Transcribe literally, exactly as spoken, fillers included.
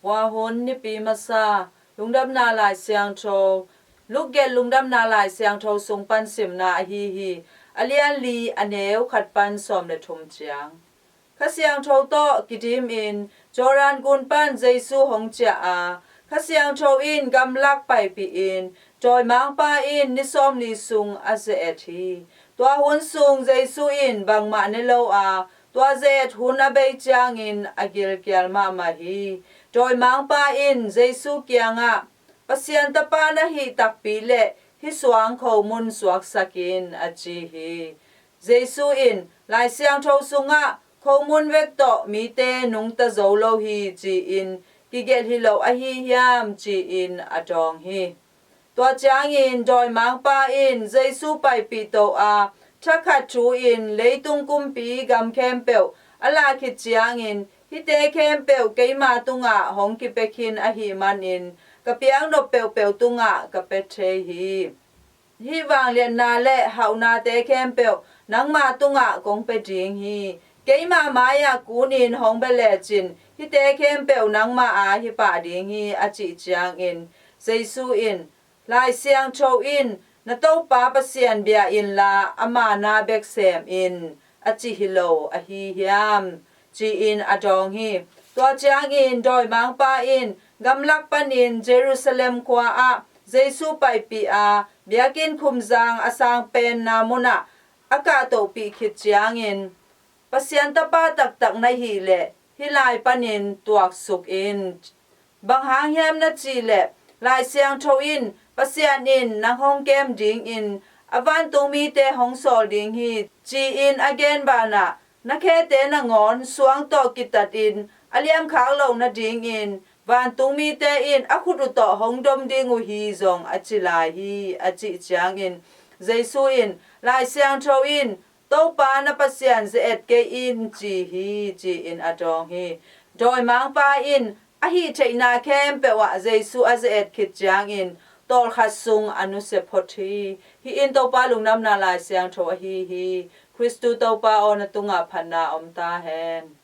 Tua hun nipi masa, Lungdamna Lai Siangtho, Luke gelh Lungdamna Lai Siangtho sung pan simna ahi hi. A lian li, a neu khat pan sawm le thum ciang. Kha Siangtho tawh kidim in Jordan gun pan Jesu hong ciah a, Kha Siangtho in gamlak paipih in, dawimangpa in ni sawmli sung a ze-et hi. Tua hun sung Jesu in bangmah ne lo a, tua ze-et hun a bei ciangin a gilkial mahmah hi. Dawimangpa in Jesu kiangah, Pasian Tapa na hih takpi leh hih suang khomun suaksak in, a ci hi. Jesu in, Lai Siangtho sungah, khomun vek tawh mite nungta zo lo hi, ci-in kigelh hi lo ahi hiam, ci-in a dawng hi. Tua ciangin dawimangpa in Jesu paipih to a, thakhat thu-in leitung kumpi gam khempeuh a lah khit ciangin, hihte khempeuh keima tungah hong kipia khin ahih manin, ka piaknop peuhpeuh tungah ka pia thei hi. Hih vangliatna le hauhnate khempeuh nangma tungah kong pia ding hi. Keima mai-ah kunin hong bia lecin, hihte khempeuh nangma aa hi pah ding hi, a cih ciangin, Jesu in, Lai Siangtho in, na Topa Pasian bia inla, ama na bek sem in, a ci hi lo ahi hiam, ci-in a dawng hi. Tua ciangin dawimangpa in gamlak panin Jerusalem khua-ah Jesu paipih a, biakinn khumzang a sang penna munah a kahtohpih khit ciangin, Pasian Tapa taktak na hih leh hih lai panin tuaksuk in. Bang hang hiam na cih leh, Lai Siangtho in, Pasian in nang hong kem dingin a vantung mite hong sawl ding hi, ci-in a gen banah, na khete nangawn suang tawh kitatin a liamkhak loh nadingin vantung mite in a khut uh tawh hong dom ding uh hi, zong a ci lai hi, a cih ciangin, Jesu in, Lai Siangtho in, Topa na Pasian ze-et kei in, ci hi, ci-in a dawng hi. Dawimangpa in a hih theihna khempeuh ah Jesu a ze-et khit ciangin tawlkhat sung a nusia phot hi. Hih in Topa Lungdamna Lai Siangtho ahi hi. Khristu Topa aw, na tungah phatna om ta hen.